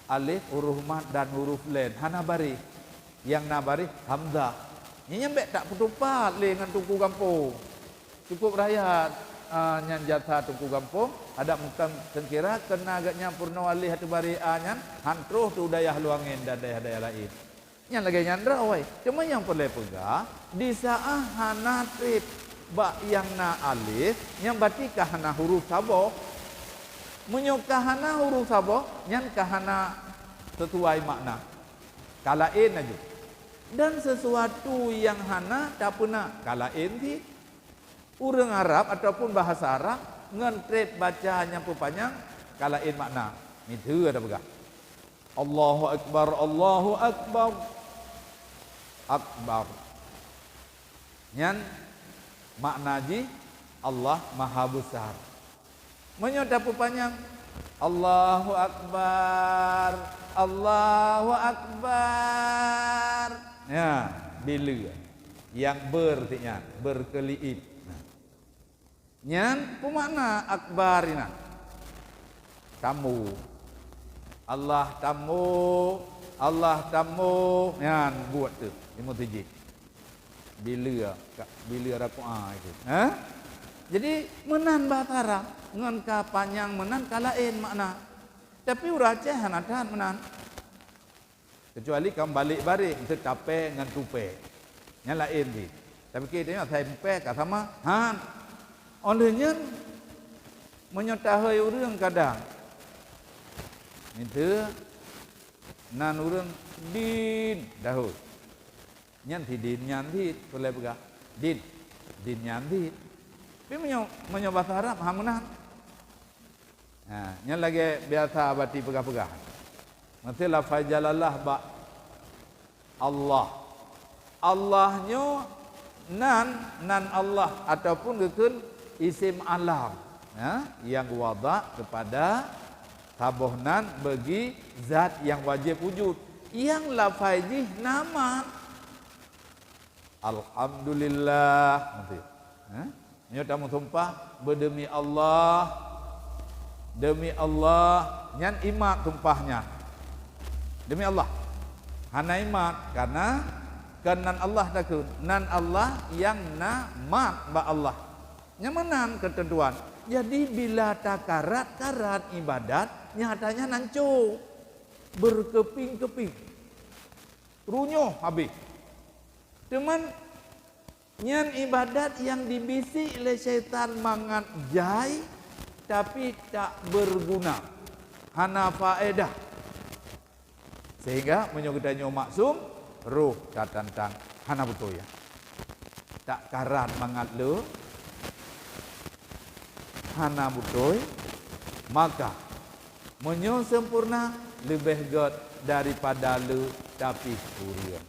alif, huruf mat dan huruf len hana baréh. Nyang na baréh hamzah. Nyan, nyan bék tapeutupat lé ngon teungku gampông. Cukup raya, a, nyan jasa teungku gampông, adak mukam seungkira keu na geuhnyan peurunoe alif teubaréh a nyan han troh teu dayah Lueng Angén dan dayah-dayah laén. Nyan lagée nyan droe, teuma nyang peureulée peugah, di saát hana treb bak nyang na alif, nyan berarti ka hana huruf saboh. Meunyoe ka hana huruf saboh, nyan ka hana sesuai makna. Ka laén laju. Dan sesuatu nyang hana tapeuna, ka laén cit. Ureuëng Arab ataupun bahasa Arab ngon treb baca nyang peupanyang ka laén makna. Miseue tapeugah, "Allahu Akbar, Allahu Akbar." Akbar. Nyan makna jih Allah Maha Besar. Meunyoe tapeupanyang, "Allahu Akbar, Allahu Akbar." Ya, bileu. Nyang ber cit nyan, berkeliip. Nah. Nyan peumakna akbar inan. Tambo. Allah tambo, Allah tambo. Nyan buet tu, limong sijih. Bileu, ka-, bileu rakoa itu. Ha? Jadi, meunan bahasa Arab. Ngon ka panyang meunan ka laén makna. Tapi ureuëng Aceh hana that meunan. Kecuali ka balek baréh, miseue tapée ngon tupée. Nyan laén jih. Tapi keu tanyoe asai mupée ka sama, han. Óh lheueh nyan, meunyoe tahôi ureuëng kadang, miseue nan ureuëng din tahôi. Nyan sidin nyan cit, peureulée peugah. Din. Din nyan cit. Tapi meunyoe, meunyoe bahasa Arab, ha meunan. Ha, nyan lagée biasa bati peugah-peugah. Miseue lafai jalalah bak Allah. Allah nyoe nan, nan Allah ataupun geukheun isim alam, ya, nyang geuwadak keupada saboh nan bagi zat nyang wajéb wujud. Nyang lafai jih na mat. Alhamdulillah. Nanti. Ha? Nyoe tameusumpah, "Beudemi Allah, demi Allah," nyan imat sumpah nyan. Demi Allah. Hana imat, karena kon nan Allah takheun, nan Allah nyang na mat bak Allah. Nyan meunan keuteuntuan. Jadi, bila takarat-karat ibadat, nyatanya nanco, berkeping-keping. Runyoh habéh. Teuma nyan ibadat nyang dibisik lé syaitan mangat jai, tapi tak berguna, hana faedah. Sehingga meunyoe geutanyoe maksum, roh tatantang, hana beutôi. Tak karat mangat le, hana beutôi, maka meunyoe sempurna, leubeh gét daripada le, tapi kureueng.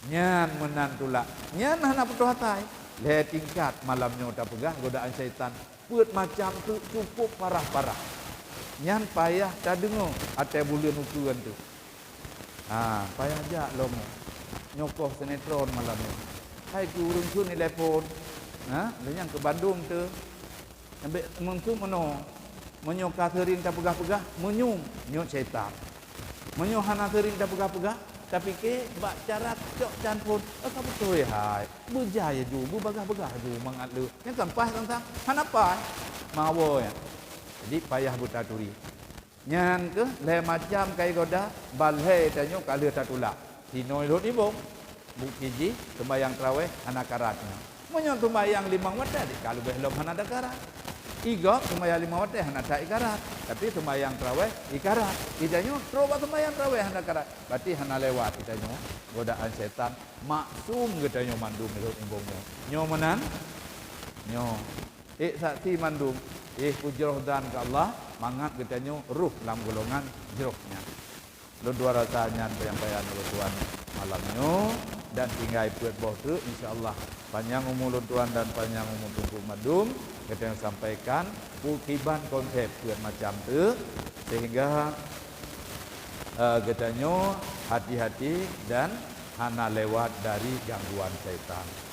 Nyan meunan tulak. Nyan hana putôh asai. Lhée tingkat malam nyoe tapeugah godaan syaitan. Peuet macam teuk cukôp parah-parah. Nyan payah tadeungoe ateueh buleuen ukeuen teuk. Ha, payah jak lom. Nyoe koh sinetron malam nyoe. Hai keu ureuëng kheun telepon. Ha, lheueh nyan keu bandum teu. Nyang bék meunteuk meunoe. Meunyoe ka seuring tapeugah-peugah, meunyum, nyoe syaitan. Meunyoe hana seuring tapeugah-peugah, tapike bak cara cok can phon, "Eh, ka beutôi hai. Beujai aju, beubagah-bagah aju mangat le." Nyan kan paih sang-sang? Hana paih. Mawoe nyan. Jadi, payah beutaturi. Nyan keuh lhée macam kai goda, ban lhée tanyoe ka lheueh tatulak. Sinoe lhôt nibong, bukti jih seumayang trawéh hana karat nyan. Meunyoe seumayang limong watée, ka leubeh lom hana takarat. Igob seumayang limong watée hana that ikarat, tapi seumayang trawéh ikarat. Geutanyoe trok bak seumayang trawéh hana karat, berarti hana lewat geutanyoe godaan syaitan. Maksum geutanyoe mandum lhôt nibong nyoe. Nyoe meunan? Nyoe. Ék saksi mandum, éh kujroh dan keu Allah, mangat geutanyoe roh lam golongan jroh nyan. Lôn dua rasa nyan peuyampaian ulôn tuan. malam nyoe dan tinggai peuet boh teuk, insya Allah. Panyang umu lôn tuan dan panyang umu Teungku Madum, geutanyoe sampaikan bukon kiban konsep peuet macam teuk, sehingga, eh, geutanyoe hati-hati dan hana lewat dari gangguan syaitan.